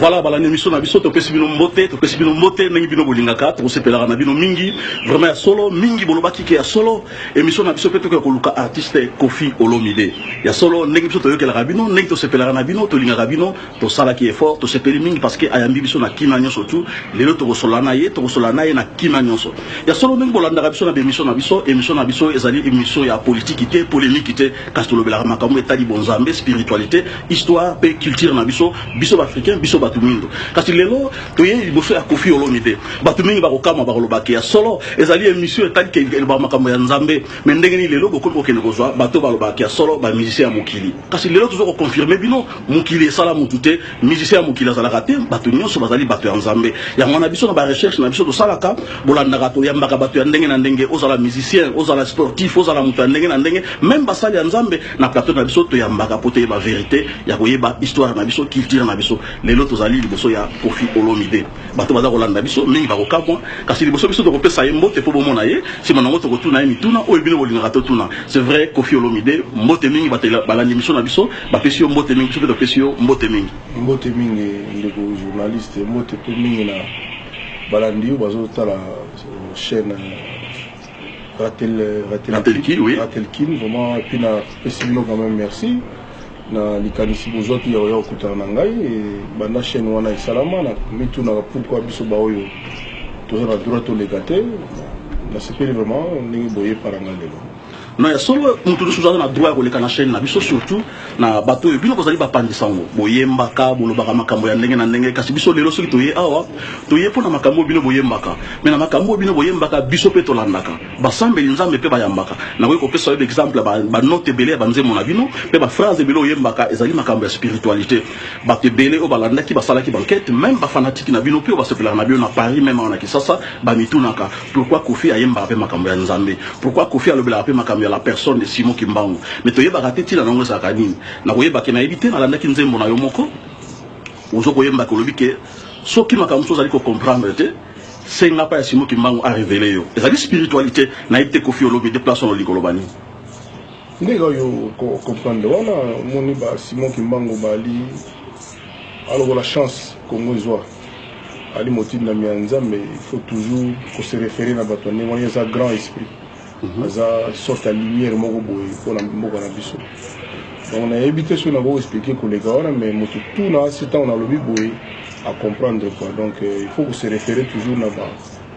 Voilà, balandi émission na biso, topesi bino mbote, topesi bino mbote ndenge bino bolingaka, tokosepelaka na bino mingi. Vraiment ya solo, mingi bolobaki ke ya solo émission na biso mpe tokoya koluka artiste Koffi Olomide. Ya solo, ndenge biso toyokelaka bino, ndenge tosepelaka na bino, tolingaka bino, tosalaki effort, tosepeli mingi parce que ayambi biso na kimia nyonso. Tu lelo tokosolola na ye, tokosolola na ye na kimia nyonso. Ya solo, ndenge bolandaka biso na baémission na biso, émission na biso ezali émission ya politiki te, polémique te, kasi tolobelaka makambo etali bonzambe, spiritualité, histoire mpe culture na biso, biso baafricain, biso bato mindo. Kasi lelo toye liboso ya Koffi Olomide. Bato mingi bakokamwa, bakolobaki ya solo ezali émission etali elobaka makambo ya Nzambe, mais ndenge nini lelo bokomi kokende kozwa bato balobaki ya solo bamusicien ya mokili? Kasi lelo toza koconfirmer bino, mokili esala motu te, musicien ya mokili azalaka te, bato nyonso bazali bato ya Nzambe. Yango wana biso na barecherche na biso tosalaka, bolandaka, toyambaka bato ya ndenge na ndenge, ozala musicien, ozala sportif, ozala moto ya ndenge na ndenge, même basali ya Nzambe na plateau na biso toyambaka mpo toyeba vérité ya koyeba histoire na biso, culture na biso. Lelo tozali liboso ya Koffi Olomide. Bato baza kolanda biso mingi bakokamwa, kasi liboso biso tokopesa ye mbote mpo bomona ye, nsima nango tokotuna ye mituna oyo bino bolingaka totuna. C'est vrai, Koffi Olomide, mbote mingi. Bato balandi émission na biso bapesi yo mbote mingi, biso mpe topesi yo mbote mingi. Mbote mingi, ndeko journaliste, mbote mpe mingi na balandi oyo bazotala chaîne Ratel. Ratelkin, oui. Ratelkin, vraiment. Et puis napesi bino quand même merci na likanisi bozwaki ya koya kokutana na ngai. Banda chaîne wana esalama, na mitunaka pourquoi biso baoyo toza na droit toleka te. Nasepeli vraiment ndenge boyepara ngai lelo. Non, ya solo, moto nyonso aza na droit ya koleka na chaîne na biso, surtout na bato oyo bino bozali bapandisa yango, boyembaka, bolobaka makambo ya ndenge na ndenge. Kasi biso lelo soki toye awa, toye mpo na makambo oyo bino boyembaka, mais na makambo oyo bino boyembaka, biso mpe tolandaka, basambeli Nzambe mpe bayambaka. Nakoki kopesa yo exemple, banote ebele ya banzembo na bino mpe baphrase ebele oyembaka ezali makambo ya spiritualité. Bato ebele oyo balandaki, basalaki baenquête, même bafanatike na bino mpe oyo basepelaka na bino na Paris, même awa na Kisasa, bamitunaka pourquoi Koffi ayembaka mpe makambo ya Nzambe, pourquoi Koffi alobelaka mpe makambo ya la personne de Simon Kimbangu. Mais toyebaka te ntina nango ezalaka nini. Nakoyebaki, nayebi te, nalandaki nzembo na yo moko ozo koyembaka, olobi ke soki makambo mosusu ozali kocomprendre te, senga pa ya Simon Kimbangu arévéler yo. Ezali spiritualité. Nayebi te, Koffi Olomide, place wana olingi koloba nini? Ndenge oyo comprendre wana, omoni, ba Simon Kimbangu bali alokola chance Congo ezwa, ali motindami ya Nzambe. Il faut toujours kose référer na bato ya ndenge wana. Eza grand esprit, aza sorte ya lumière moko boye mpona mboka na biso. Donc nayebi te soki nako expliquer koleka wana, mais moto tuna si ntango nalobi boye acomprendre quoi. Donc il faut kose référer toujours na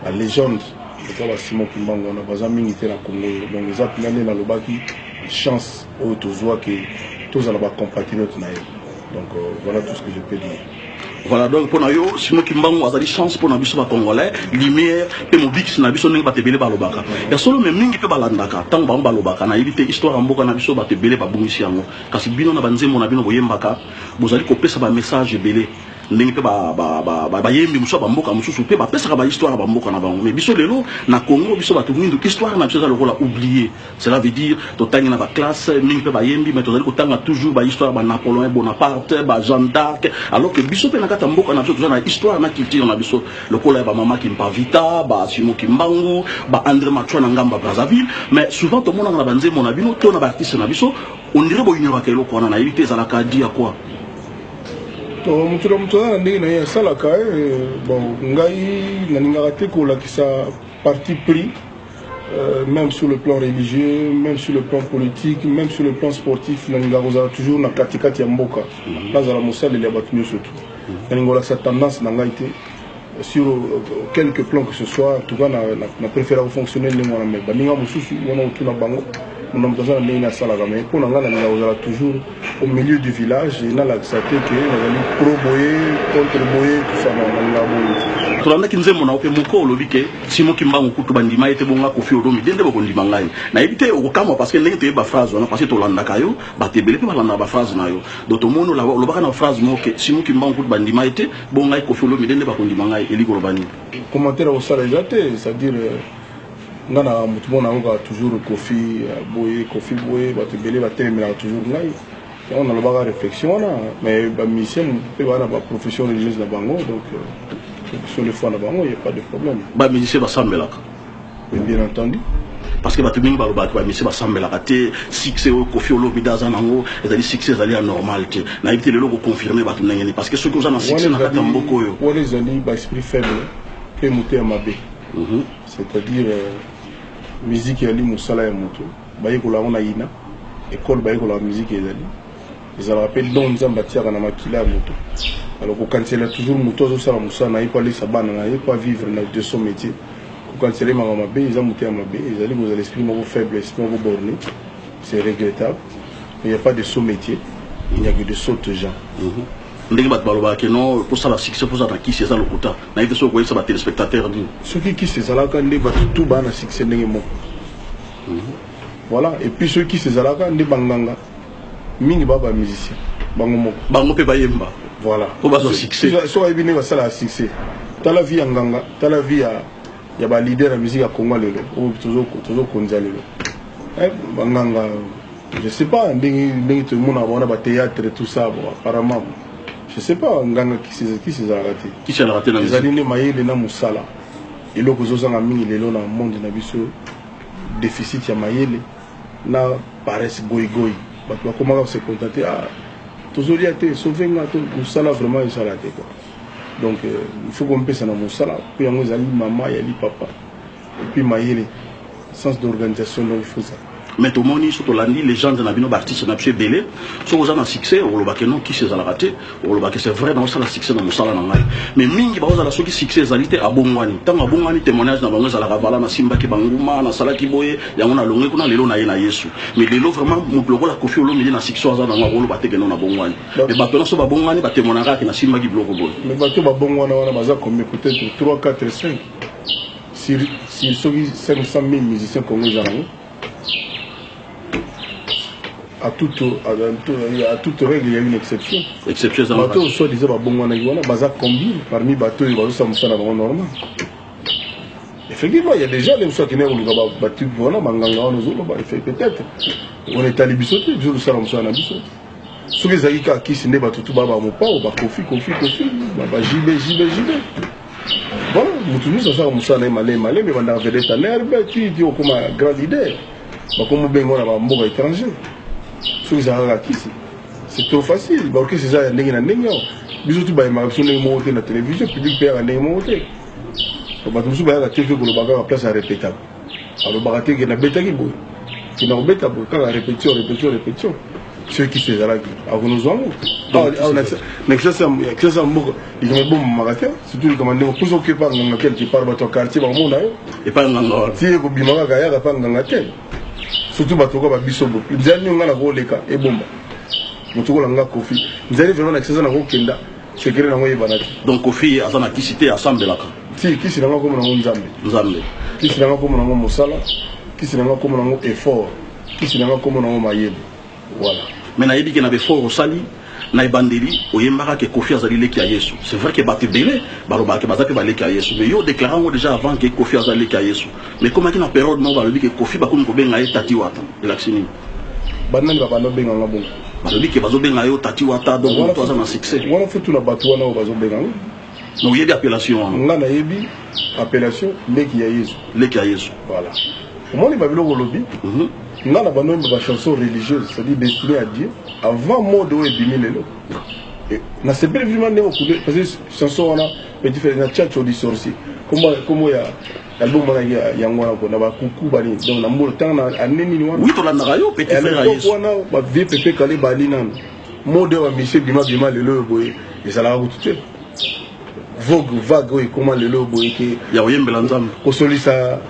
balégende eza basimon Kimbangu wana, baza mingi te na Congo oyo. Donc eza mpena nde nalobaki, chance oyo tozwaki tozala bacompatriote na ye. Donc voilà tout ce que je peux dire. Voilà, donc mpona yo, Simon Kimbangu azali chance mpona biso bacongolais, lumière mpe mobikisi na biso, ndenge bato ebele balobaka. Ya solo, mais mingi mpe balandaka ntango bango balobaka, nayebi te, histoire ya mboka na biso, bato ebele babungisi yango. Kasi bino na banzembo na bino boyembaka, bozali kopesa bamessage ebele, ndenge mpe bayembi mosusu ya bamboka mosusu mpe bapesaka bahistoire ya bamboka na bango. Mais biso lelo na Congo, biso bato mwindu, histoire na biso eza lokola oublié. Cela veut dire totangi na baclasse mingi mpe bayembi, mais tozali kotanga toujours bahistoire ba Napoléon Bonaparte, ba Jeanne d'Arc, alors que biso mpe na kati ya mboka na biso toza na histoire na culture na biso, lokola ya bamama Kimpavita, ba Simon Kimbangu, ba André Matswa na ngambo ya Brazzaville. Mais souvent tomonaka na banzembo na bino to na baartiste na biso, on dirait boignoraka eloko wana. Nayebi te ezalaka di ya quoi. To moto na moto aza na ndenge na ye asalaka. Bon, ngai nalingaka te kolakisa parti pris, même sur le plan religieux, même sur le plan politique, même sur le plan sportif. Nalingaka kozala toujours na katikati ya mboka, nazala mosaleli ya bato nyonso. Tu nalinga kolakisa tendance na ngai te sur quelque plan que ce soit. En tout cas, na préféra kofonctionner ndenge wana. Mais baninga mosusu wana, otuna bango, moto moto aza na ndenge nasalaka. Mais mpo na ngai, nalinga kozala toujours au milieu du village, nalakisa te ke nazali pro boye, contre boye, tout ça. Nalinga boye te. Tolandaki nzembo na yo mpe moko, olobi ke Simon Kimbangu kutu bandima ye te, bonga Koffi Olomide nde bokondima ngai. Nayebi te, okokamwa parce que ndenge toyeba phrase wana, parce que tolandaka yo, bato ebele mpe balandaka baphrase na yo. Donc tomoni olobaka na phrase moko ke Simon Kimbangu kutu bandima ye te, bongo ngai Koffi Olomide nde bakondima ngai. Eli koloba nini? Commentaire akosala eza te, c'est-à-dire nga na motu moko nayokaka toujours Koffi boye, Koffi boye, bato ebele batelemelaka toujours ngai. Yango nalobaka réflexion wana. Mais bamusicien mpe baa na baprofession religieuse na bango, donc sur le foi na bango, y a pas de problème. Bamusicien basambelaka? Mais bien entendu. Parce que bato mingi balobaka bamusiciens basambelaka te. Succès oyo Kofi Olomide aza nango ezali succès ezali ya normal te. Nayebi te lelo koconfirme bato ndenge nini, parce que soki oza na succès na kati ya mboka oyo. Wana ezali baesprit faible mpe moto ya mabe. C'est-à-dire musique ezali mosala ya moto, bayekola yango na ina école, bayekolaka musique, ezali ezalaka mpe don Nzambe atiaka na makila ya moto. Alors kokanisela toujours moto azosala mosala na ye mpo alesa bana na ye, mpo avivre na de son métier, kokanisela ye makambo mabe eza moto ya mabe, ezali kozala esprit moko faible, esprit moko borné. C'est regrettable. Il n'y a pas de sot métier, il n'y a que de sottes gens. Ndenge bato balobaka ke non, posala succès posala na kisi, eza lokuta. Nayebi te soki koyebisa batéléspectateur nini. Soki kisi ezalaka nde bato tu baa na succès ndenge moko. Voilà. Et puis soki kisi ezalaka nde banganga mingi baa bamusicien bango moko. Bango mpe bayemba. Voilà. Po bazwa succès. So ayebi ndenge basalaka succès, tala vie ya nganga, tala vie ya baleader ya musique ya Congo lelo oyo tozokonza lelo. Banganga, je sais pas ndenge tomonaka bango na bathéâtre, tout ça. Bon, apparemment, je sais pas, nganga kisi ezalaka te. Kisi ezalaka te na Ezali nde mayele na mosala. Eloko ezozanga mingi lelo na monde na biso, déficit ya mayele na paresse, goyigoyi. Bato bakomaka se contenter: "Ah, tozolia te, sauve nga." To mosala vraiment ezala te quoi. Donc il faut kompesa na mosala mpo yango ezali mama, yali papa, et puis mayele, sens d'organisation. Donc il faut ça. Mais tomoni so tolandi légende na bino, baartiste na biso ebele, soki oza na succès, olobake non, kisi ezalaka te. Olobake c'est vrai, naosala succès na mosala na ngai. Mais mingi baozala, soki succès ezali te, abongwani. Ntango abongwani, témoignage na bango ezalaka: "Vala, nasimbaki banguma, nasalaki boye, yango nalongwe kuna, lelo na ye na Yesu." Mais lelo vraiment, moto lokola Kofi Olomide na succès aza nango, akoloba te ke non, nabongwani. Mais bato nyonso babongwani, batémoignaka kake nasimbaki biloko boye. Mais bato babongwana wana baza combien? Peut-être 3, 4, 5 sur soki 500 000 musiciens Congo eza nango. À toute règle, il y a une exception. Exception eza. Bato oyo soi-disant babongwanaki wana baza combien parmi bato oyo bazosala mosala na bango normal? Effectivement, il y a déjà les mosusu akendeki koluka batype wana, banganga wana ozoloba. Peut-être wana etali biso te. Biso tosala mosala na biso. Soki ezalaki kaka kisi nde bato tu baa bamopao, bakofi, Kofi, Kofi, bajibe, jibe, jibe. Voilà, motu nyonso asalaka mosala na ye malemi malemi, ebandaka vedette en herbe ti ti okóma grand leader, bakoma obenga na bamboka étranger. Soki ezalaka kaka kisi, c'est trop facile. Baorchestre eza ya ndenge na ndenge awa. Biso tu bayembaka biso ndenge moko te na télévision publique, mpe yaka ndenge moko te. Bato mosusu bayaka te koloba kaka place arepetaka, alobaka te ke nabetaki boye, ke na kobeta boye, kaka répétition, répétition, répétition. Soki kisi ezalaki, akonozwa yango na Kisasa ya mboka. Likambo ebombamaka te, surtout likambo ndenge mposo okepa nganga quelque part, bato ya quartier bakomona yo. Epai nganga wana. Ti ekobima kaka, yaka pa nganga te. Surtout bato oka babiso bo nzela nini nga nakoleka ebomba moto kola nga Kofi nzali vraiment na Kisasa nakokenda, secret nango oyebana te. Donc Kofi aza na kisi te, asambelaka. Ti kisi nanga komona nango Nzambe. Nzambe. Kisi nanga komona nango mosala, kisi nanga komona nango effort, kisi nanga komona nango mayele. Voilà. Mais nayebi ke na baeffort osali na ebandeli, oyembaka ke Kofi azali leki ya Yesu. C'est vrai ke bato ebele balobaka ke baza mpe baleki ya Yesu, mais yo odéclare yango déjà avant ke Kofi aza leki ya Yesu. Mais komaki na période moko, balobi ke Kofi bakomi kobenga ye Tati Wata. Elakisi nini? Banani babanda obenganga bongo? Balobi ke bazobenga yo Tati Wata, donc moto aza na succès. Wana futu na bato wana oyo bazobenga ngo. Mais oyebi appellation wana? Nga nayebi appellation leki ya Yesu. Leki ya Yesu. Voilà, omoni babiloko olobi. Nga na bando oyemba bachanson religieuse, c'est-à-dire destinée à Dieu, avant mode oyo ebimi lelo. Nasepeli vraiment ndenge okule, parce que chanson wana, petit frère na Tchatcho du sorcier, kombo ya album wana yango wana ko na bakuku banini, donc na mbolo ntango na ane nini wana. Oui, tolandaka yo, petit frère ya Yesu. Wana bavie Pepe Kale bali nano. Mode oyo bamisie bima bima lelo oyo boye ezalaka kutu te. Vogue, vague oyo ekóma lelo oyo boye ke ya koyembela Nzambe. Kosolisa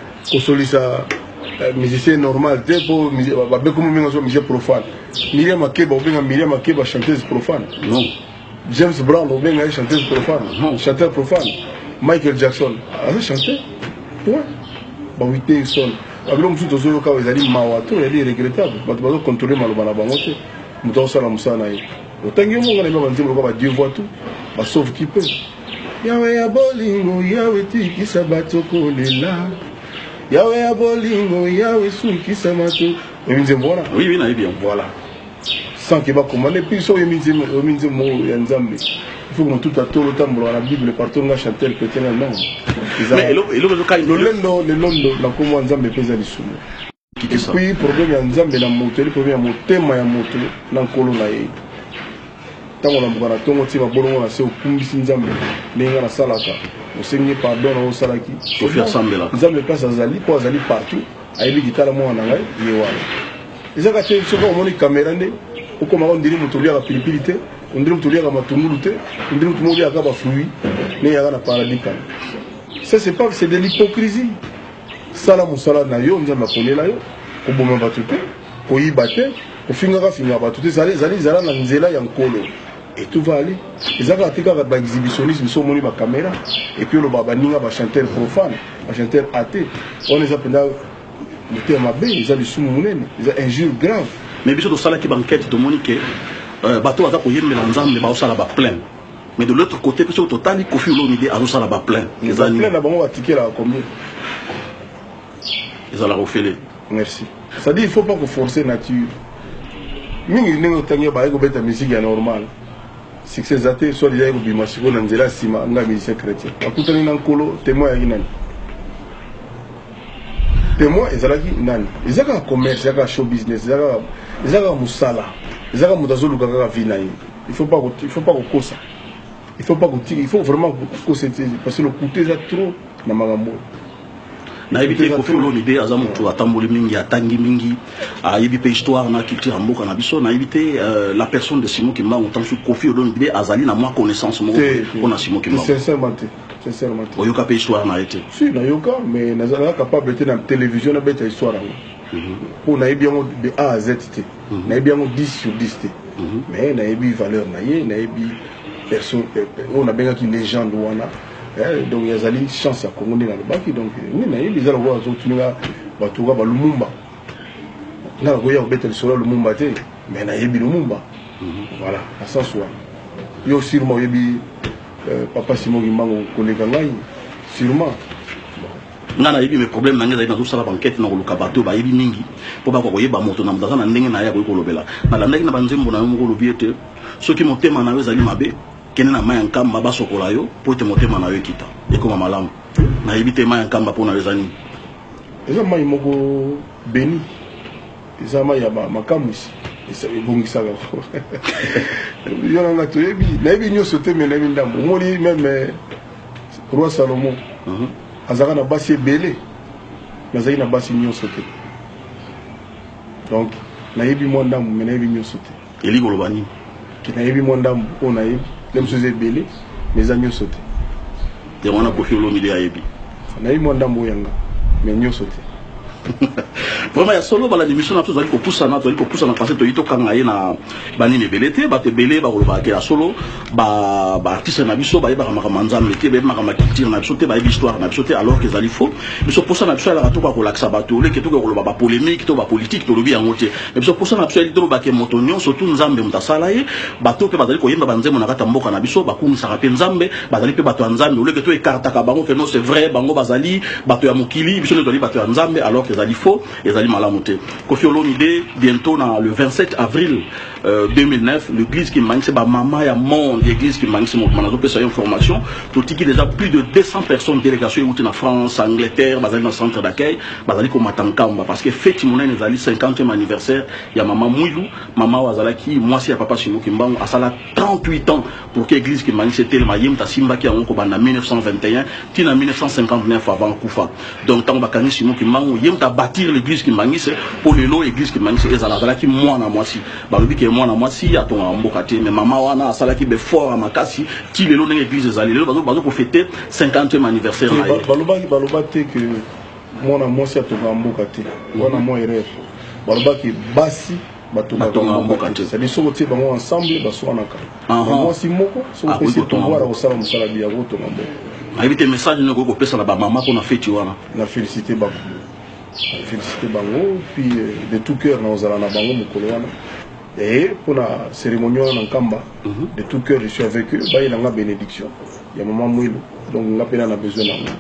musicien normal te, mpo babekomi mingi so musicien profane. Miriam Makeba, obenga Miriam Makeba chanteuse profane? Non. James Brown, obenga ye chanteuse profane? Non. Chanteur profane. Michael Jackson aza chanteur? Ouais, ba Whitney Houston, babilo mosusu tozoyoka oyo ezali mawa to ezali regrettable. Bato bazocontrôle maloba na bango te. Moto azosala mosala na ye, otangi yo monga na yeba banzembo lokola ba Dieu voit tout, basauve qui peut, Yawe ya bolingo, Yawe tikisa bato kolela, Yawe ya bolingo, Yawe sukisa bato. Oyebi nzembo wana? Oui, nayebi yango. Voilà, sans ke bakomande. Puis so oyembi nzembo, oyebi nzembo moko ya Nzambe. Il faut que motuta tolo otambolaka na Bible partout, nga chanteur chrétien, non. Mais eloko ezokai Lolendo, lelondo na nkombo ya Nzambe mpe eza lisumu. Kitisa. Puis problème ya Nzambe na moto eli problème ya motema ya moto na nkolo na ye. Ntango olamuka na ntongo, tie mabolongo na se, okumbisi Nzambe ndenge nga nasalaka, osengi pardon na osalaki. Kofi asambelaka. Nzambe place azali, mpo azali partout, ayebi kitala mwana na ngai ye wana. Ezaka te soki omoni kamera nde okomaka ondiri moto oliaka pilipili te, ondiri moto oliaka matungulu te, ondiri moto mo oliaka bafruit nde yaka na paradis kana. Ça, c'est pas, c'est de l'hypocrisie. Sala mosala na yo Nzambe aponela yo: koboma bato te, koyiba te, kofingaka fingaka bato te. Ezali ezali ezala na nzela ya Nkolo et tout va aller. Eza kaka te kaka baexhibitionnisme. So omoni bacaméra et puis oloba baninga bachanteur profane, bachanteur athée, wana eza mpenza motema mabe, eza lisumu monene, eza injure grave. Mais biso tosalaki baenquête, tomoni ke bato baza koyembela Nzambe baosala baplein, mais de l'autre côté mpe soki totali Kofi Olomide azosala baplein, eza plein nini? Na bango batikelaka combien? Ezalaka ofele. Merci. C'est-à-dire, il faut pas koforcer nature mingi. Ndenge otangi, baye kobeta musique ya normal, succès eza te. Soit déjà kobima sikoyo na nzela ya nsima, nga musicien chrétien akutani na Nkolo, témoin ayaki nani? Témoin ezalaki nani? Eza kaka commerce, eza kaka show business, eza kaka mosala, eza kaka moto azoluka kaka vie na ye. Il faut pas kokosa, il faut pas kotika, il faut vraiment kokosa te, parce que lokuta eza trop na makambo oyo. Nayebi te, Kofi Olomide aza moto atamboli mingi, atangi mingi, ayebi mpe histoire na culture ya mboka na biso. Nayebi te, la personne de Simon Kimbangu, ntango soki Kofi Olomide azali na mwa connaissance moko mpona Simon Kimbangu? Sincèrement te, sincèrement te. Oyoka mpe histoire na ye te? Si, nayoka, mais naza capable te na télévision nabeta histoire yango, mpo nayebi yango de A à Z te, nayebi yango 10 sur 10 te, mais nayebi valeur na ye, nayebi perso oyo nabengaki légende wana. Donc ezali chance ya Congo nde nalobaki. Donc nde nayebi eza lokola azotuninga bato ka balumumba. Nga nakoya kobeta lisolo ya Lumumba te, mais nayebi Lumumba. Voilà, na sens wana yo sûrement oyebi papa Simon Kimbangu koleka ngai sûrement. Nga nayebi, mais problème na ngai ezali nazosala baenquête na koluka bato oyo bayebi mingi mpo bakoka koyeba moto na moto aza na ndenge na ye akoki kolobela. Nalandaki na banzembo na yo moko, olobi ete soki motema na yo ezali mabe, kende na mai ya Nkamba basokola yo mpo ete motema na yo ekita, ekoma malamu. Nayebi te, mai ya Nkamba mpo na yo eza nini? Eza mai moko beni, eza mai ya makamwisi, ebongisaka yo na nga. Toyebi, nayebi nyonso te, mais nayebi ndambo. Omoni, même roi Salomon azalaka na basi ebele, nazalaki na basi nyonso te. Donc nayebi mwa ndambo, mais nayebi nyonso te. Elingi koloba nini? Ke nayebi mwa ndambo oyo nayebi nde mosusu eza ebele, mais eza nyonso te. Yango wana Kofi Olomide ayebi. Nayebi mwa ndambo oyo yanga, mais nyonso te. Vraiment, ya solo, balandi émission na biso, tozali kopusana, tozali kopusana, parce que toyi tokanga ye na banini ebele te. Bato ebele bakolobaka ke ya solo baartiste na biso bayebaka makambo ya Nzambe te, bayebi makambo ya culture na biso te, bayebi histoire na biso te, alors que ezali faux. Biso posa na biso alaka tokoka kolakisa bato oleke tokoka koloba bapolémique to bapolitique, tolobi yango te. Mais biso posa na biso yali tolobake moto nyonso tu Nzambe moto asala ye. Bato mpe bazali koyemba banzembo na kati ya mboka na biso, bakumisaka mpe Nzambe, bazali mpe bato ya Nzambe. Oleke to ekartaka bango ke non, c'est vrai, bango bazali bato ya mokili, biso nde tozali bato ya Nzambe, alors que ezali faux, ezali malamu te. Kofi Olomide, bientôt na le 27 avril 2009, l'église Kimbanguiste, bamama ya monde, église Kimbanguiste mokoma, nazopesa yo information, totiki déjà plus de 200 personnes, délégation euti na France, Angleterre, bazali na centre d'accueil, bazali komata Nkamba, parce que feti monene ezali 50e anniversaire ya mama Mwilu. Mama oyo azalaki mwasi ya papa Simon Kimbangu, asala 38 ans pour que église Kimbanguiste etelema. Ye moto asimbaki yango kobanda 1921 ntina 1959 avant kufa. Donc ntango bakangi Simon Kimbangu, ye moto abâtir l'église Kimbanguiste mpo lelo église Kimbanguiste ezala. Azalaki mwana mwasi, balobi ke mwana mwasi atongaka mboka te, mais mama wana asalaki baeffort ya makasi ti lelo ndenge église ezali lelo. Bazo kofêter 50e anniversaire na ye. Balobaki, baloba te ke mwana mwasi atongaka mboka te, wana mwa erreur. Balobaki basi batongaka mboka te, c'est-à-dire soki otie bango ensemble baswanaka. Mwasi moko soki opesi pouvoir akosala mosala bi akotonga mboka. Nayebi te, message nini okoki kopesa na bamama mpona feti wana? Na félicité bango, félicité bango, puis de tout cœur na ozala na bango mokolo wana et mpona cérémonie wana na Nkamba. De tout cœur je suis avec eux. Bayelanga bénédiction ya mama Mwilu, donc nga mpe na besoin nango,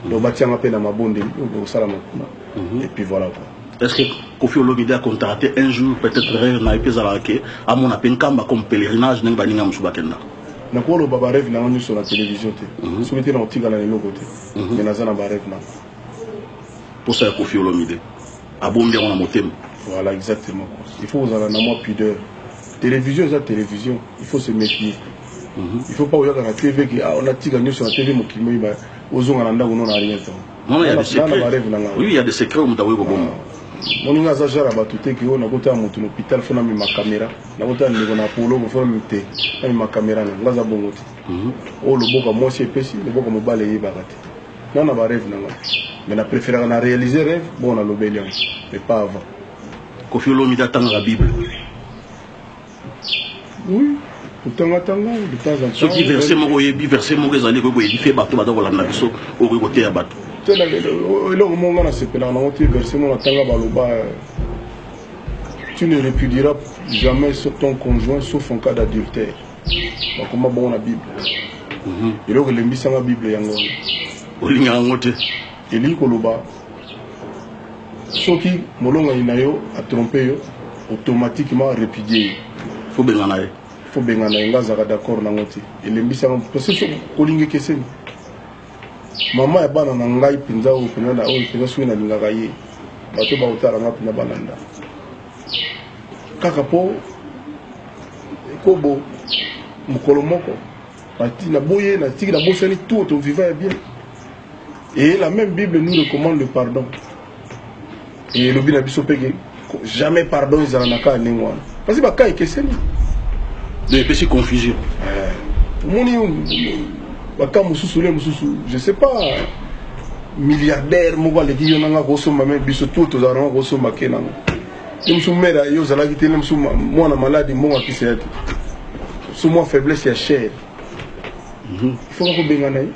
donc batianga mpe na mabondeli oyo kosalama kuna, et puis voilà quoi. Est-ce que Kofi Olomide a contracté un jour, peut-être rêve na ye mpe ezalaka ke amona mpe Nkamba comme pèlerinage ndenge baninga mosusu bakenda? Nakoloba barêve na nga nyonso na télévision te. Soki te, na kotikala na eloko te. Mais naza na barêve na nga. Posa ya Kofi Olomide, abombi yango na motema. Voilà, exactement quoi. Il faut kozala na mwa pudeur. Télévision eza télévision, il faut se méfier. Il faut pas oyaka na TV ke ah, natika nyonso na TV, mokili moyeba, ozonga na ndako no na rien temps. Non, il y a des secrets. Barêve na nga. Oui, il y a des secrets oyo moto akoki kobomba. Moninga aza genre ya bato te ke oyo nakotala moto na hôpital, faut namema caméra, nakotala ndeko na poloko, faut namema te, namema caméra. Na nga aza bongo te. Oyo loboko ya mwasi epesi, loboko mobali eyebaka te. Na barêve na nga, mais na préféraka na réaliser rêve, bon, nalobeli yango, mais pas avant. Kofi Olomide atangaka Bible? Oui, kotangatanga de temps en temps. Soki verset moko oyebi, verset moko ezali ekoki koédifier bato baza kolanda biso, okoki koteya bato. Te, eloko moko nga nasepelaka nango te, verset moko natanga, baloba: "Tu ne répudieras jamais sur ton conjoint sauf en cas d'adultère." Bakoma bongo na Bible. Eloko elembisanga Bible yango wana. Olingaka yango te? Elingi koloba soki molongani na yo atrompe yo, automatiquement répudie ye. Faut bengana ye. Faut bengana ye. Nga azalaka d'accord nango te, elembisanga, parce que kolinga ekeseni. Mama ya bana na ngai mpenza, oyo mpenza na oyo mpenza, soki nalingaka ye, bato bakotala nga mpenza balanda kaka mpo ekobo mokolo moko naboye, natiki, nabosani tout, toviva ya bien. Et la même Bible nous recommande le pardon et elobi na biso mpe ke jamais pardon ezala na kaka ndenge wana, parce que baka ekeseni. Donc epesi confusion. Omoni baka mosusu, le mosusu, je sais pas, milliardaire moko aleki yo nanga kosomba, me biso tu tozala nango kosomba ke nango te. Mosusu mare yo ozalaki te, le mosusu mwana maladi, mbongo akisa ya te, so mwa faiblesse ya chair, il faut kaka kobengana ye.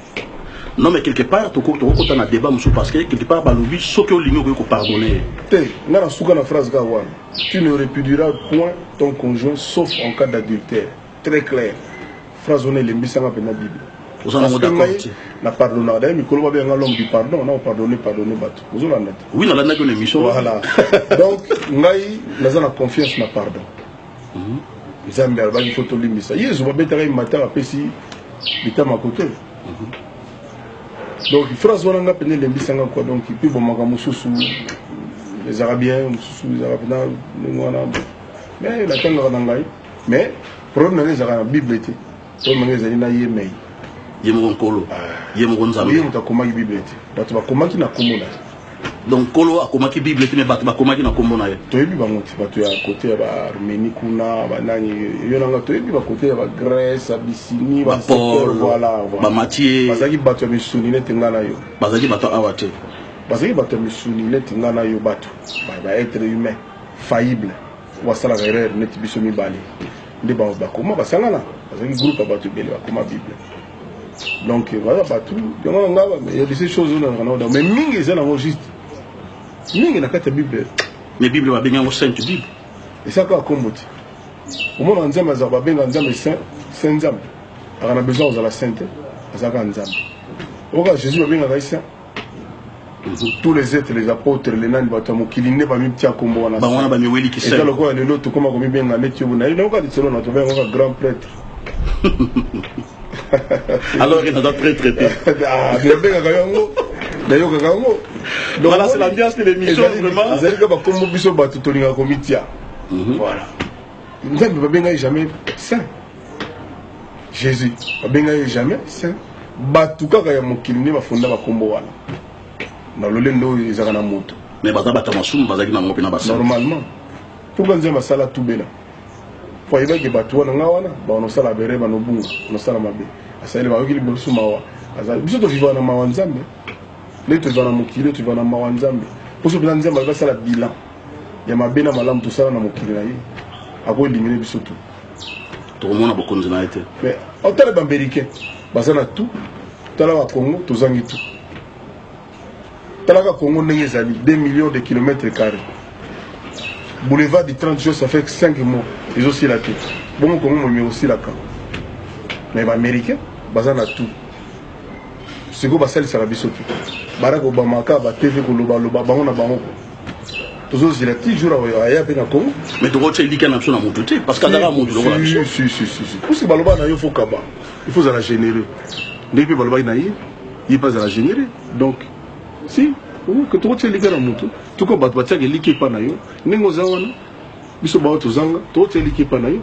Non, mais quelque part tokokota na débat mosusu, parce que quelque part balobi soki olingi, okoki kopardonner ye. Te, nga na suka na phrase kaka wana: "Tu ne répudieras point ton conjoint sauf en cas d'adultère." Très clair. Phrase wana elembisanga mpenza Bible. Oza nango d'accord te? Na pardonnaka. Daye mikolo babenganga l'homme du pardon, na opardonne, pardonne bato, ozolanda te? Oui, nalandaki na émission. Voilà, donc ngai naza na confiance na pardon. Nzambe alobaki faut tolimbisa. Yezu babetaka ye mata, apesi bitama kote. Donc phrase wana nga mpenza elembisanga quoi. Donc mpe bomaka mosusu ezalaka bien, mosusu ezalaka mpenza ndenge wana, mais natangaka na ngai. Mais problème na ngai ezalaka na Bible te, problème na ngai ezali na ye mei. Ye moko Nkolo, ye moko ye Nzambe. Moto akomaki Bible te, bato bakomaki na kombo na ye. Donc Nkolo akomaki Bible te, mais bato bakomaki na kombo na ye. Toyebi bango te, bato ya kote ya baArménie kuna, banani, yo nanga toyebi bakote ya baGrèce, Abyssinie. BaPaul. Voilà. BaMatthieu. Bazalaki bato ya misuni neti nga na yo. Bazalaki bato awa te. Bazalaki bato ya misuni neti nga na yo, bato baêtre humain faillible oyo basalaka erreur neti biso mibale. Nde bango bakoma, basangana, bazalaki groupe ya bato ebele, bakoma Bible. Donc baza bato yango na nga. Ya de ces choses oyo nazalaka nango, mais mingi eza nango juste, mingi na kati ya Bible. Mais Bible babengi yango Sainte Bible. Eza kaka kombo te. Omona Nzambe azala, babenga Nzambe saint, saint. Nzambe aka na besoin kozala saint te, aza kaka Nzambe. Oyoka Jésus babengaka ye saint. Tous les êtres, les apôtres, les nani, bato ya mokili nde bamitia kombo wana. Bango wana bamiweliki Eza saint. lokola lelo tokóma komibenga neti yo na nayoka lisolo na tobenga kaka grand prêtre. Alors naza prêtre te. Ah, babengaka yango, nayokaka yango. Voilà, c'est l'ambiance de l'émission, vraiment. Ezali kaka bakombo biso bato tolingaka komitia. Voilà, Nzambe babengai jamais saint, Jésus babengai jamais saint. Bato kaka ya mokili nde bafonda bakombo wana na lolendo oyo ezalaka na moto. Mais baza bato ya masumu, bazalaki nango mpe na basaint. Normalement, pourquoi Nzambe asala tubela? Po ayebaki bato wana, nga wana, banosala bere, banobunga, banosala mabe. Asaleli, bayoki liboso mawa. Azali biso tovivaka na mawa Nzambe nde toviva na mokili oyo, toviva na mawa Nzambe. Mposo mpenza Nzambe ayebi asala bilan ya mabe na malamu tosala na mokili na ye, akoéliminer biso tu. Tokomona bokonzi na ye te. Mais otala baAméricain, baza na tout. Tala baCongo, tozangi tout. Talaka Congo ndenge ezali, 2 millions de kilomètres carrés. Boulevard du 30 juin, ça fait 5 mois ezosila te. Bongo Congo momi ekosilaka? Mais baAméricain baza na tout. Sikoyo basalisaka biso te. Barack Obama kaka baTV kolobaloba bango na bango, tozozela ti jour aya mpe na Congo. Mais tokotia elika na biso na motu te, parce que azalaka motu lokola biso. Si, si, si, si. Puisque baloba na yo, faut kaba. Il faut ozala généreux. Ndenge mpe balobaki na ye, ye mpe azala généreux. Donc si tokotia elikya na motu, tuka bato batiaka elikya epa na yo ndenge oza wana, biso baoyo tozanga tokotia elikya epa na yo.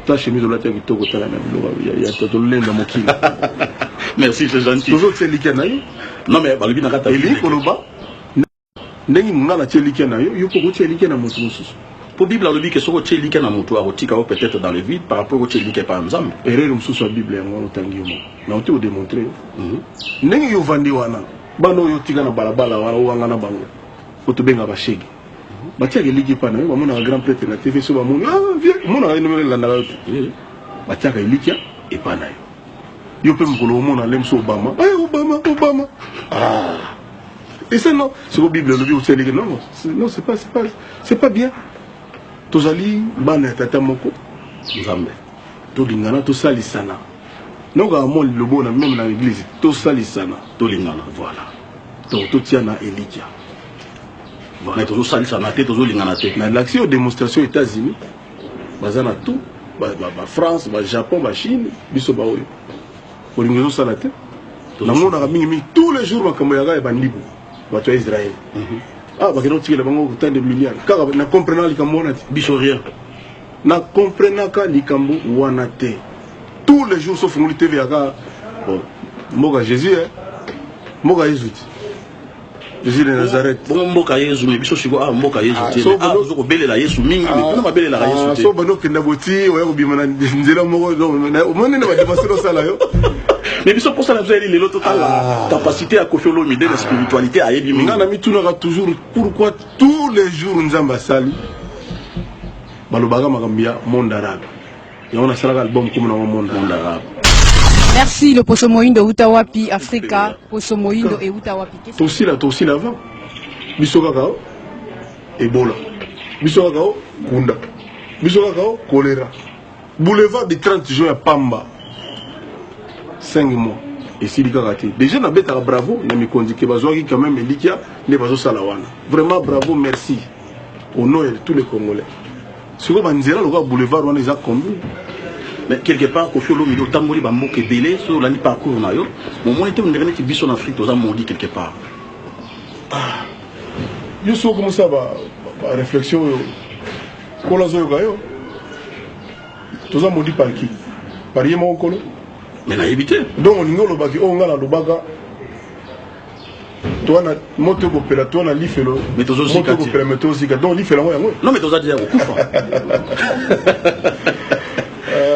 Ta chemise olati ya kitoko, tala na biloko ya tolenda mokili. Merci, c'est gentil. Tozotia elikya na yo. Non, mais balobi na kati ya elingi koloba ndenge nga natia elikya na yo, yo mpo okotia elikya na moto mosusu. Po Bible alobi ke soki otie elikya na moto, akotika yo peut-être dans le vide par rapport otie elikya epa ya Nzambe. Erreur mosusu ya Bible yango wana otangi yo moko, nauti kodémontrer yo ndenge yo ovandi wana. Bana oyo otika na balabala wana, owanga na bango, oyo tobenga bashege, batiaka elikya epa na yo. Bamonaka grand prêtre na TV, so bamoni, ah, vie omonaka ye ndenge elandaka yo te, batiaka elikya epa na yo. Yo mpe mokolo omona le mosu Obama, eh, Obama, Obama, ah, et ça non. Siko Bible elobi otia elikya, non, non, non, c'est pas bien. Tozali bana ya tata moko, Nzambe. Tolingana, tosalisana. Nokaka mwa lilobo na même na église, tosalisana, tolingana. Voilà, donc totia na elikya. Mais tozosalisana te, tozolingana te. Na l'action démonstration, États-Unis baza na tout, baFrance, baJapon, baChine, biso baoyo bolingo ezosala te. Namonaka mingimingi tous les jours makambo yaka ya bandibu, bato ya Israel, ah, bakende kotikela bango tant de milliards. Kaka na comprenaka likambo wana te. Biso rien. Na comprenaka likambo wana te. Tous les jours sofungoli TV yaka, bon, mboka Jésus, eh? Mboka Yesu ti, Jésus de Nazareth. Bongo mboka Yesu, mais biso sikoyo, ah, mboka Yesu te. Ah, tozo kobelela Yesu mingi, mais kuna babelelaka Yesu te. So bando okenda boti oya kobima na nzela moko, omoni na badémonstration osala yo. Mais biso mposa na biso yali lelo totala capacité ya Koffi Olomide na spiritualité, ayebi mingi. Nga na mitunaka toujours pourquoi tous les jours Nzambe asali, balobaka makambo ya monde arabe. Yango nasalaka album komona ngo monde monde arabe. Merci. Le poso moyindo euta wapi? Afrika, poso moyindo euta wapi? Tosila, tosila avant. Biso kaka o Ebola, biso kaka o kunda, biso kaka o choléra. Boulevard du 30 juin ya pamba, 5 mois esili kaka te. Déjà nabetaka bravo na mikonzi ke bazwaki quand même elikya nde bazosala wana. Vraiment bravo, merci au nom ya tous les Congolais. Sikoyo banzela lokola boulevard wana eza combien? Mais quelque part, Koffi Olomide, otamboli bamboka ebele, soki olandi parcours na yo, momoni te ondenge neti biso na Afrique toza maudit quelque part? Yo soki okomosala baréflexion oyo, Nkolo azoyoka yo. Toza maudit par qui? Par ye moko Nkolo? Mais nayebi te. Donc olingi olobaki oyo ngai nalobaka, toa na moto ekopela, toa na lifelo. Mais tozozika moto te. ekopela, mais tozozika. Donc lifelo yango yango. Non, mais toza déjà kokufa,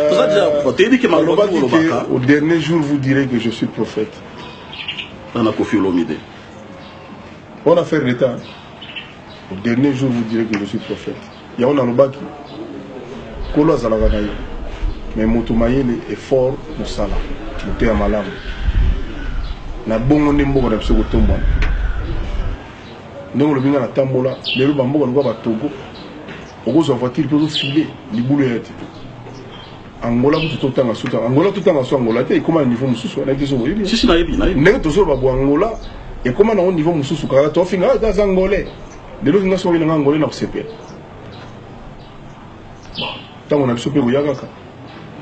toza déjà kokufa. Toyebi ke maloba alobaki olobaka ke au dernier jour vous direz que je suis prophète. Nana Koffi Olomide. On affaire d'état, hein. Au dernier jour vous direz que je suis prophète. Yango nalobaki, Nkolo azalaka na yo, mais moto mayele, effort, mosala, moto ya malamu na bongo nde mboka na biso kotombwana. Ndenge olobi, nga natambola lelo bamboka lokola baTogo, okozwa voiture mpe ozofile libulu ya te. Angola kutu totanga su, Angola totanga so Angola te, ekóma na niveau mosusu. Nayebi te so boyebi. Sisi, nayebi, nayebi. Ndenge tozoloba bo, Angola ekóma nango niveau mosusu. Kaka tofinga aza Angolais. Lelo nga soki nanga Angolais na kosepela. Ntango na biso mpe koya kaka,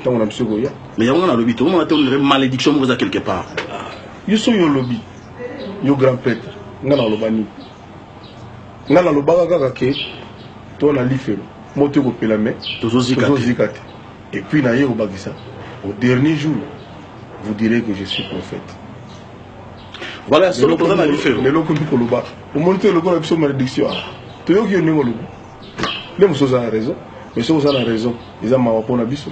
ntango na biso koya. Mais yango nga nalobi, tokomona te ondire malédiction moko eza quelque part. Yo soki olobi, yo grand prêtre, nga naloba nini? Nga nalobaka kaka ke to na lifelo moto ekopela, mais tozozika te. Tozozika te. Et puis naye kobakisa, au dernier jour vous direz que je suis prophète. Voilà, solo toza na lifelo. Lelo komi koloba, omoni te lokola biso malédiction. Ah, toyoki yo ndenge olobi, nde mosu oza na raison, mais soki oza na raison, eza mawa mpona biso.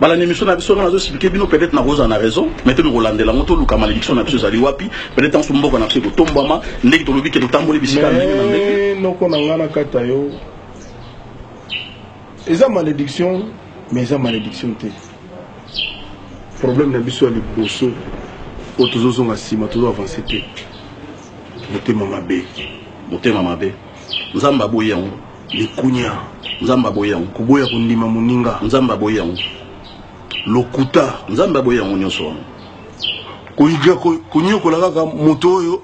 Balanda émission na biso, nga nazoexpliquer bino. Peut-être nakozala na raison, mais tomi kolandela yango, toluka malédiction na biso ezali wapi. Peut-être ntanso mboka na biso ekotombwama ndenge tolobi ke totamboli bisika ndenge na ndenge. Mais noko na ngai, na kata yo, eza malédiction, mais eza malédiction te. Problème na biso ya liboso oyo tozozonga nsima, tozo avance te, motema mabe. Motema mabe, Nzambe aboyi yango. Likunya. Nzambe aboyi yango. Koboya kondima moninga. Nzambe aboyi yango. Lokuta. Nzambe aboyi yango nyonso wana. Konyokola kaka moto oyo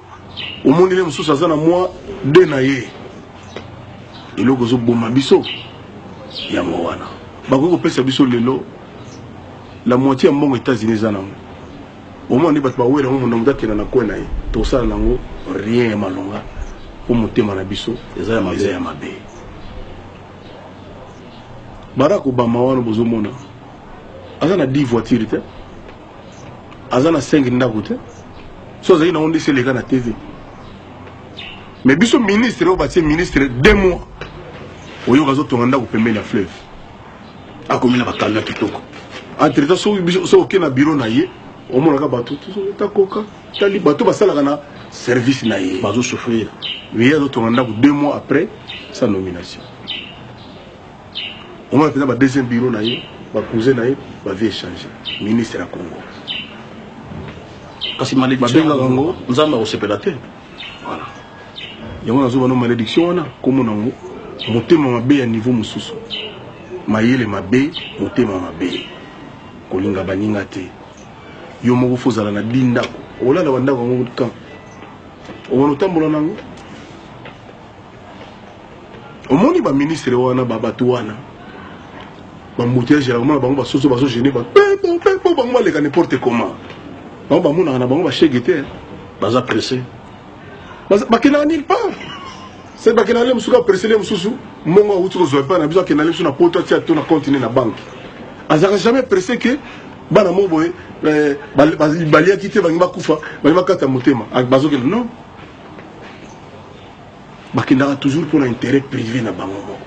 omoneli mosusu aza na mwa de na ye. Eloko ezoboma biso yango wana. Bakoki kopesa biso lelo la moitié ya mbongo États-Unis eza nango. Omona nde bato bawela yango moto na moto akenda na coin na ye. Tokosala nango rien ya malonga mpo motema na biso eza ya mabe. Eza ya mabe. Barack Obama wana bozomona aza na 10 voitures te, aza na 5 ndako te, so azalaki nango nde seleka na TV. Mais biso ministre oyo batie ministre 2 mois oyoka azotonga ndako pembeni ya fleuve, akomi na bakamion ya kitoko. Entre temps soki biso soki oke na bureau na ye omonaka bato takoka tali bato basalaka na service na ye bazo souffrir. Ye azotonga ndako 2 mois après sa nomination. Omona mpenza ba deuxième bureau na ye, ba cousin na ye ba vie échanger ministre ya Congo. Kasi malédiction babengaka yango Nzambe akosepela te. Voilà, yango nazoba no malédiction wana komona yango motema mabe ya niveau mosusu, mayele mabe, motema mabe, kolinga baninga te. Yo moko fo ozala na di ndako, olala bandako yango kan omona otambola nango. Omoni baministre wana, babato wana bambouteillage ya komona bango basoso bazogene bato pepo pepo, bango baleka n'importe comment, bango bamonaka na bango bashege te. Baza pressé. Bakendaka nulle part. Se bakendaka le mosusu apresse le mosusu mbongo awuti kozwa epai na biso, akenda le mosusu na poto atia to na compte ne na banque. Azalaka jamais pressé ke bana moko boye baliaki te, bangi bakufa, bangi bakata motema, bazokende non, bakendaka toujours mpona intérêt privé na bango moko.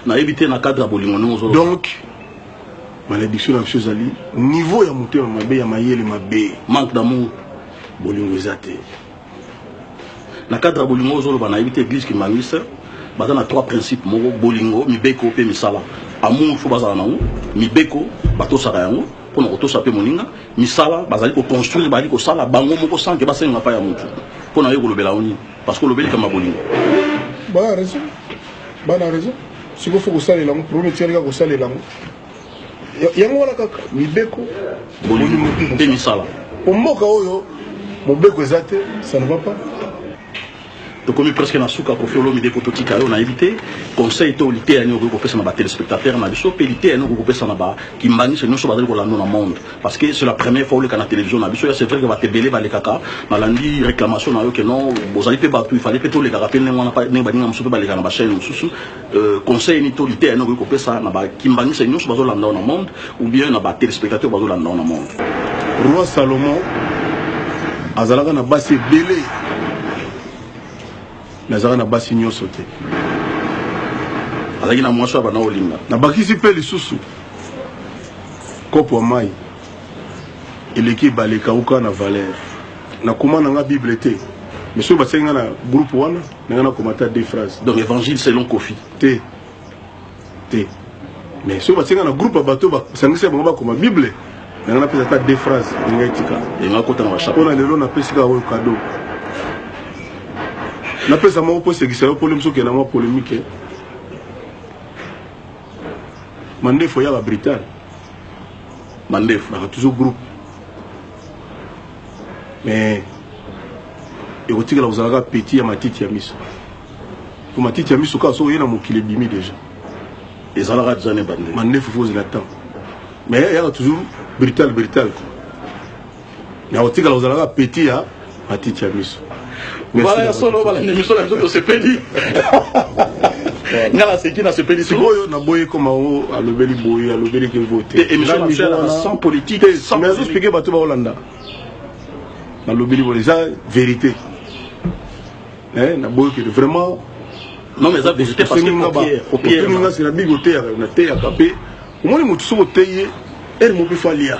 Nayebi te na cadre ya bolingo ndenge ozoloba. Donc malédiction na biso ezali niveau ya motema mabe, ya mayele mabe, manque d'amour, bolingo eza te. Na cadre ya bolingo ozoloba, nayebi te, église kimbanguiste baza na trois principes moko: bolingo, mibeko mpe misala. Amour fo bazala nango, mibeko batosaka yango mpona kotosa mpe moninga, misala bazali koconstruire, bazali kosala bango moko sans ke basenga pa ya motu. Mpo na yo kolobela yo nini? Parce que olobeli kama bolingo. Bana raison, bana raison. Sikoyo fo kosalela yango, problème etikali kaka kosalela yango. Yango wana kaka mibeko, bolingo mpe misala. Po mboka oyo mobeko eza te, ça ne va pas. Tokomi presque na suka. Kofi Olomide, po totika yo, nayebi te conseil to liteya nini okoki kopesa na batéléspectateur na biso, mpe liteya nini okoki kopesa na bakimbanguiste nyonso bazali kolanda na monde, parce que c'est la première fois oleka na télévision na biso. Ya c'est vrai que bato ebele balekaka. Nalandi réclamation na yo ke non, bozali mpe bato, il fallait mpe tolekaka mpe ndenge wana, ndenge baninga mosusu mpe baleka na bachaîne mosusu. Conseil nini to liteya nini okoki kopesa na bakimbanguiste nyonso bazolanda yo na monde, ou bien na batéléspectateur bazolanda yo na monde? Roi Salomon azalaka na basi ebele, mais azalaka na basi nyonso te. Azalaki na mwasi oyo bana olinga. Nabakisi mpe lisusu kopo ya mai eleki ebale ekauka na valeur. Nakoma na nga Bible te, mais soki batiaki nga na groupe wana na nga nakoma ata deux phrases. Donc évangile selon Kofi? Te te, mais soki batiaki nga na groupe ya bato basangisi bango bakoma Bible na nga, napesa ata deux phrases, elinga etika. Enga kota na bachapitre. Mpona lelo napesi kaka oyo cadeau, napesa moko mpo esekisa yo pole mosu okende mwa polémique. Mandefu eyaka brutal. Mandefu baka toujours groupe, mais ekotikala kozalaka petit ya matiti ya miso, po matiti ya miso kaka soki oye na mokili ebimi déjà. Ezalaka déjà ne bande. Mandefu fo ozela temps, mais eyaka toujours brutal brutal, mais akotikala kozalaka petit ya matiti ya miso. Voilà, ya solo, balanda émission na biso, tosepeli. Nga naseki, nasepeli. Sikoyo naboyi koma o alobeli boye, alobeli ke vote. Émission na biso ezalaka sans politique. Mais azoexpliquer bato baolanda, nalobeli boye, eza vérité. Naboyi ke vraiment. Non, mais eza vérité, parce que paupière nga na bible oteyaka, nateyaka mpe omoni motu soki oteyi ye ere moko mpe fo alia,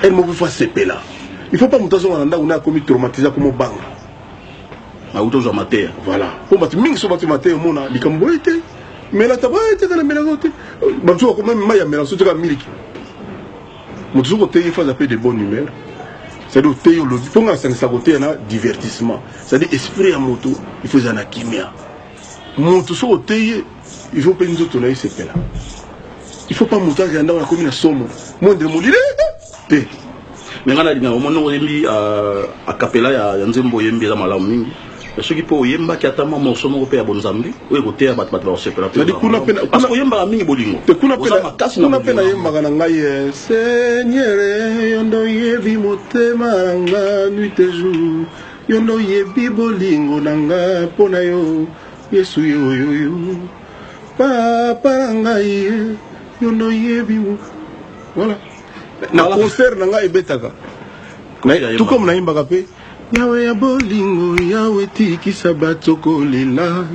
ere moko mpe fo asepela. Il faut pas moto azonga na ndako nde akomi traumatisé, akomi obanga. Auti ozwa mateya. Voilà, mpo bato mingi so bato mateya, omona likambo boye te, melata boye te, kana melaka te, bato bakoma mai ya mela so teka miliki. Moto soki oteyi, fo aza mpe de bonne humeur, c'est-à-dire oteyi, olobi mpo nga nasangisa koteya na divertissement, c'est-à-dire esprit ya moto il faut ezala na kimia. Moto soki oteyi ye, il faut mpe nzoto na ye sepela. Il faut pas moto akenda ndako akomi na somo mondele molile te. Me ngai nalingaka omoni oyembi a cappella ya nzembo, oyembi eza malamu mingi. Soki mpe oyembaki ata mwa morceau moko mpe ya bonzambe oyo ekoteya bato, bato bakosepela mpe. Nadi kuna mpe Parce que oyembaka mingi bolingo. Te, kuna mpe Oza makasi na kuna mpe bolingo. Nayembaka na ngai Seigneur, yo nde oyebi motema na nga nuit et jour, yo nde oyebi bolingo na nga mpo na yo Yesu, yoyoyo papa na ngai, yo nde oyebi voilà. Na concert na ngai ebetaka. Kofi Tout comme nayembaka mpe Yawe ya bolingo, Yawe tikisa bato kolela,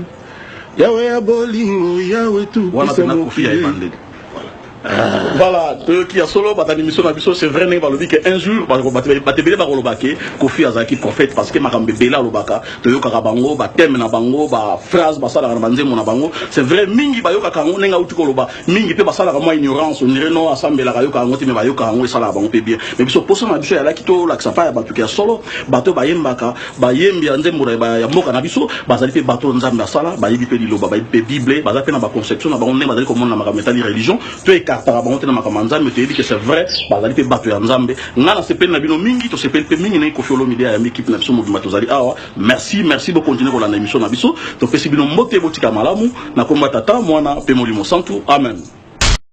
Yawe ya bolingo, Yawe Wana tukisa mpena Kofi ya mokili. Ebandeli. Voilà, toyoki ya solo bato ya émission na biso. C'est vrai, ndenge balobi ke un jour bato ebele bakoloba ke Kofi azalaki prophète, parce que makambo ebele alobaka, toyokaka bango, bathème na bango, baphrase basalaka na banzembo na bango. C'est vrai, mingi bayokaka yango ndenge auti koloba, mingi mpe basalaka mwa ignorance, on dirait non, asambelaka, ayokaka yango te, mais bayokaka yango, esalaka bango mpe bien. Mais biso, posa na biso eyalaki tolakisa pa ya bato ke ya solo bato bayembaka, bayembi ya nzembo ya mboka na biso bazali mpe bato Nzambe asala, bayebi mpe liloba, bayebi mpe Bible, baza mpe na baconception na bango ndenge bazali komona na makambo etali religion. To écartaka bango te na makambo ya Nzambe. Toyebi ke c'est vrai, bazali mpe bato ya Nzambe. Ngai nasepeli na bino mingi, tosepeli mpe mingi ndenge Kofi Olomide ayambi équipe na biso mobimba. Tozali awa. Merci, merci. Bokontinue kolanda émission na biso. Topesi bino mbote, botika malamu na komba Tata, Mwana mpe Molimo Santu. Amen.